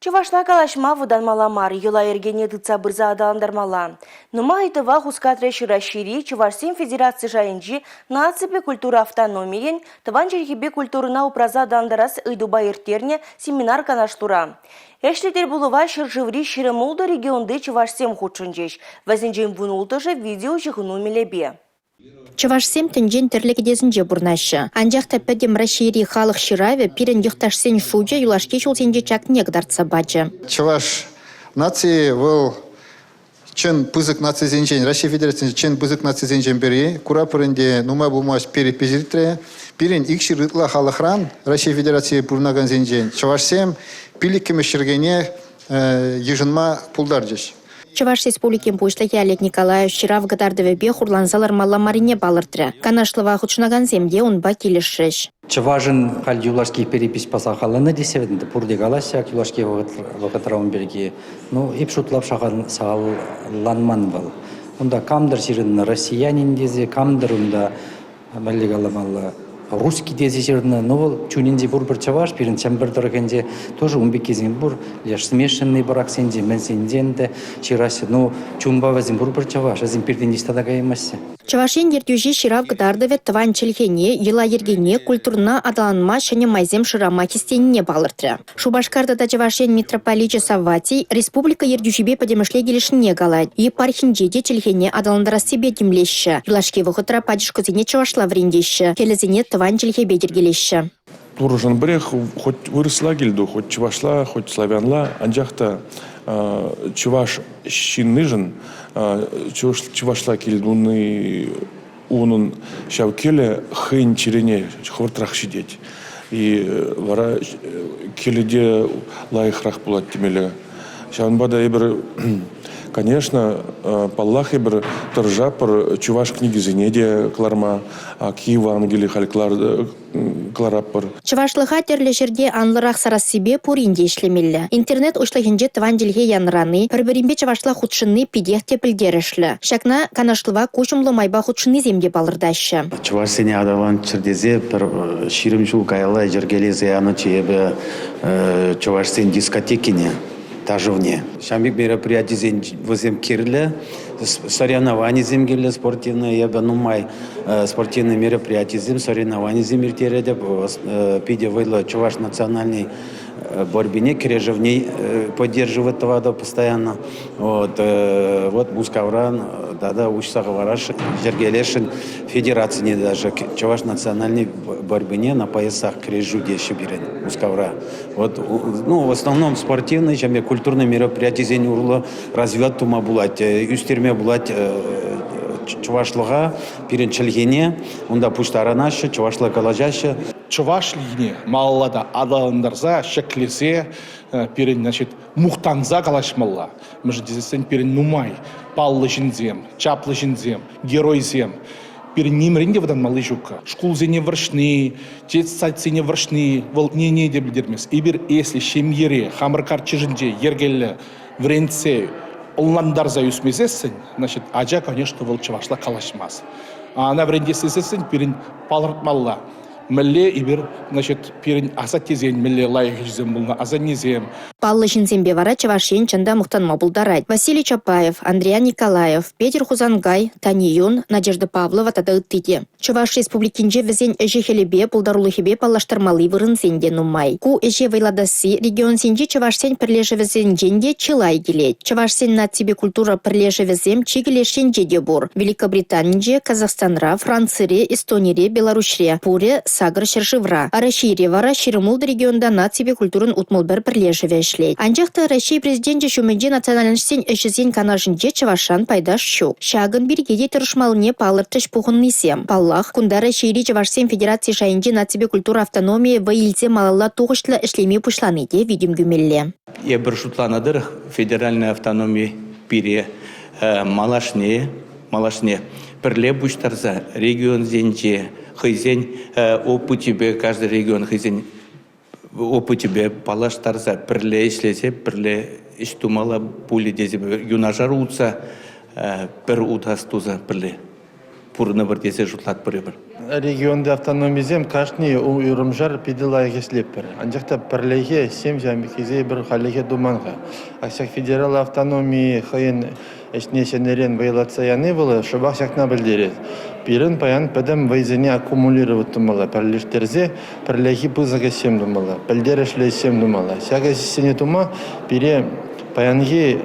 Чӑвашла калаҫма вӑтанмалла мар, йӑла-йӗркене тытса пырса аталантармалла. Нумай ыйтӑва хускатрӗҫ Раҫҫейри Чӑвашсен федераци шайӗнчи наципе культура автономийӗн тӑван чӗлхепе культурӑна упраса аталантарас ыйтупа ирттернӗ семинар-канашлура. Ӗҫлӗ тӗлпулӑва ҫӗршыври 26 регионти чӑвашсем хутшӑнчӗҫ. Вӗсенчен вунулттӑшӗ видеоҫыхӑну мелӗпе. Чӑвашсем тӗнчен тӗрлӗ кӗтесӗнче пурӑнаҫҫӗ. Анчах та Пӗтӗм Раҫҫейри халӑх ҫыравӗ пирӗн йӑхташсен шучӗ юлашки ҫулсенче чакнине кӑтартса пачӗ. Чӑваш нацийӗ вӑл чӑн пысӑк нацисенчен, Раҫҫей Федерацийӗнчи чӑн пысӑк нацисенчен пӗри. Куратпӑр ӗнтӗ, нумай пулмасть перепись иртрӗ. Пирӗн 200 ытла халӑхран, Раҫҫей Федерацийӗ пурӑнакансенчен, чӑвашсем пиллӗккӗмӗш йӗркене йышӑнма пултарчӗҫ. Чӑваш Республикин Пуҫлӑхӗ Олег Николаев ҫырав кӑтартӑвӗпе хурланса лармалла маррине палӑртрӗ. Канашлӑва хутшӑнакансем те унпа килӗшрӗҫ. Чӑвашӑн халь юлашки перепиҫпа сахалланнӑ тесе ӗнтӗ пурте калаҫҫӗ ҫак юлашки вӑхӑтра ун пирки. Ну, эп шутлап сахалланман вӑл. Унта кам-тӑр ҫырӑннӑ россиянин тесе, кам-тӑр унта мӗнле каламалла, русский тесе ҫырнӑ, но вӑл чунӗнче пурпӗр чӑваш, пирӗн Чӗмпӗр тӑрӑхӗнче тоже ун пеккисем пур, леш смешанный браксенче, мӗнсенчен те ҫыраҫҫӗ, но чунпа вӗсем пурпӗр чӑваш, вӗсем пиртен ниҫта та каяймаҫҫӗ. Чӑваш Ен ертӳҫи ҫырав кӑтартӑвӗ тӑван чӗлхене, йӑла-йӗркене, культурӑна аталанма ҫӗнӗ майсем шырама хистенине палӑртрӗ. Шупашкар тата Чӑваш Ен митрополичӗ Савватий республика ертӳҫипе пӗтӗмӗшле килӗшнине калать. Епархинче те чӗлхене аталантарассипе тимлеҫҫӗ. Юлашки вӑхӑтра пачӑшкӑсене чӑвашла вӗрентеҫҫӗ, кӗлӗсене тӑван чӗлхепе йӗркелеҫҫӗ. Турӑшӑн пӗрех хоть вырӑсла килту, хоть чӑвашла, хоть славянла, анчах та чӑваш ҫыннишӗн чӑвашла килтуни унӑн ҫав кӗлӗ хӑйӗн чӗрине хӑвӑртрах ҫитет. И вара кӗлӗ те лайӑхрах пулать темелле. Ҫавӑнпа та эпир, конечно, паллах, эпир тӑрӑшатпӑр чӑваш кӗнекисене те кӑларма, Евангели халь кӑларатпӑр. Чӑвашлӑха тӗрлӗ ҫӗрте анлӑрах сарассипе пурин те ӗҫлемелле. Интернет уҫлӑхӗнче тӑван чӗлхе янӑрани, пӗр-пӗринпе чӑвашла хутшӑнни питех те пӗлтерӗшлӗ. Ҫакна канашлӑва куҫӑмлӑ майпа хутшӑннисем те палӑртаҫҫӗ. Чӑвашсене аталанччӑр тесе пӗр 20 ҫул каялла йӗркелесе янӑччӗ эпӗ чӑвашсен дискотекине, ташӑвне. Ҫавӑн пек мероприятисен вӗсем кирлӗ. Соревнованисем кирлӗ спортивные. Эпӗ нумай спортивный мероприятисем, соревнованисем ирттеретӗп. Питӗ вӑйлӑ чӑваш национальный борьбине, кӗрешӗвне поддерживать тӑватӑп постоянно. Вот, вот Мускавран тата уҫса хӑварасшӑн, йӗркелесшӗн федерацине даже чӑваш национальный борьбине на поясах кӗрешӳ теҫҫӗ пирӗн Мускавра. Вот, ну, в основном спортивный, ҫемье культурный мероприятисен урлӑ развивать тума пулать, ӳстерме пулать чӑвашлӑха, пирӗн чӗлхене. Унта пуҫтарӑнаҫҫӗ, чӑвашла калаҫаҫҫӗ. Чӑваш лигине малалла та аталантарса, ҫӗклесе пирӗн, значит, мухтанса калаҫмалла. Мӗншӗн тесессӗн пирӗн нумай паллӑ ҫынсем, чаплӑ ҫынсем, геройсем. Пирӗн нимрен те вӑтанмалли ҫуккӑ. Шкулсене вӑрҫни, детсадсене вӑрҫни вӑл нине те пӗлтермест. Эпир если ҫемьере, хамӑр картишӗнче йӗркеллӗ вӗрентсе, ӑнлантарса ӳсмесессӗн, значит, ача, конечно, вӑл чӑвашла калаҫмасть. А ӑна вӗрентес тесессӗн пирӗн палӑртмалла. Мӗнле эпир, значит, пирӗн асаттесен мӗнле лайӑх ӗҫсем пулнӑ, асаннесем. Паллӑ ҫынсемпе вара Чӑваш Ен чӑн та мухтанма пултарать. Василий Чапаев, Андриян Николаев, Петӗр Хусанкай, Тани Юн, Надежда Павлова тата ытти те. Чӑваш Республикинче вӗсен ӗҫӗ-хӗлӗпе, пултарулӑхӗпе паллаштармалли вырӑнсем те нумай. Ку ӗҫе вӑйлатасси регионсенчи чӑвашсен пӗрлешӗвӗсенчен те чылай килет. Чӑвашсен наципе культура пӗрлешӗвӗсем чикӗ леш енче те пур. Великобританинче, Казахстанра, Францире, Эстонире, Беларуҫре пурӗ сакӑр ҫӗршывра. Раҫҫейре вара 26 регионта наципе культурӑн 61 пӗрлешӗвӗ ӗҫлет. Анчах та Раҫҫей Президенчӗ ҫумӗнчи национальноҫсен ӗҫӗсен канашӗнче чӑвашран пайташ ҫук. Ҫакӑн пирки те тӑрӑшмаллине палӑртрӗҫ пухӑннисем. Паллах, кунта Раҫҫейри чӑвашсен федераци шайӗнчи наципе культура автономийӗ вӑй илсе малалла тухӑҫлӑ ӗҫлеме пуҫлани те витӗм кӳмелле. Эпир шутланӑ тӑрӑх, федеральнӑй автономи пире малашне, малашне пӗрле пуҫтарса регионсенче хӑйсен опычӗпе, каждый регион хӑйсен опычӗпе паллаштарса пӗрле ӗҫлесе пӗрле ӗҫ тумалла пулӗ тесе юнашар утса пӗр утас туса пӗрле. пурӑнӑпӑр тесе шутлатпӑр эпир. Регионти автономисем кашни уйрӑмшар питӗ лайӑх ӗҫлетпӗр. Анчах та пӗрлехи ӗҫсем ҫавӑн пеккисем эпир хальлӗхе туман-ха. Ҫак федераллӑ автономи хӑйӗн ӗҫне ҫӗнӗрен вӑйлатса яни вӑл шӑпах ҫакна пӗлтерет. Пирӗн паян пӗтӗм вӑйсене аккумулировать тумалла, пӗрлештерсе пӗрлехи пысӑк ӗҫсем тумалла, пӗлтерӗшлӗ ӗҫсем тумалла. Ҫак ӗҫсене тума пире паянхи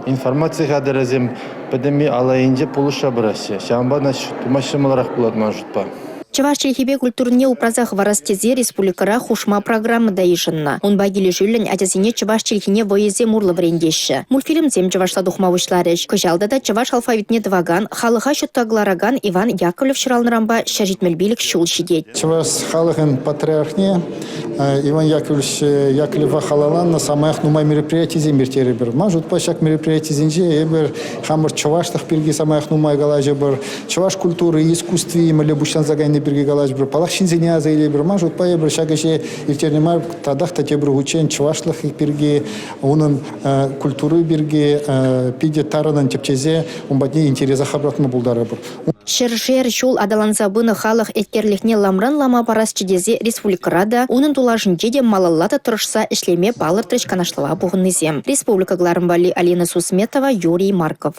информаци хатӗрӗсем пӗтӗмпе ал айӗнче пулӑшса пыраҫҫӗ. Ҫавӑнпа тума ҫӑмӑлрах пулать ман шутпа. Чӑваш чӗлхипе культурине упраса хӑварас тесе республикӑра хушма программа та йышӑннӑ. Унпа килӗшӳллӗн ачасене чӑваш чӗлхине вӑйӑсем урлӑ вӗрентеҫҫӗ. Мультфильмсем чӑвашла тухма пуҫларӗҫ. Кӑҫал тата чӑваш алфавитне тӑвакан, халӑха ҫутта кӑларакан Иван Яковлев ҫуралнӑранпа 175 ҫул ҫитет. Чӑваш халӑхӗн патриархне Иван Яковлевич Яковлева халалланӑ самаях нумай мероприятисем ирттерӗпӗр. Ман шутпа ҫак мероприятисенче эпир хамӑр чӑвашлӑх пирки самаях нумай калаҫӑпӑр, чӑваш культури, искусстви мӗнле пуҫланса кайни пирки калаҫӑпӑр. Паллах, ҫынсене аса илӗпӗр. Ман шутпа эпир ҫак ӗҫе ирттернӗ мар, татах та тепӗр хутчен чӑвашлӑх пирки, унӑн культури пирки питӗ тарӑнӑн тӗпчесе ун патне интереса хӑпартма пултарӑпӑр. Ҫӗршер ҫул аталанса пынӑ халӑх еткерлӗхне ламран лама парасчӗ тесе республикӑра та, унӑн тулашӗнче те малалла та тӑрӑшса ӗҫлеме палӑртрӗҫ канашлӑва пухӑннисем. Республика кӑларӑм валли Алина Сусметова, Юрий Марков.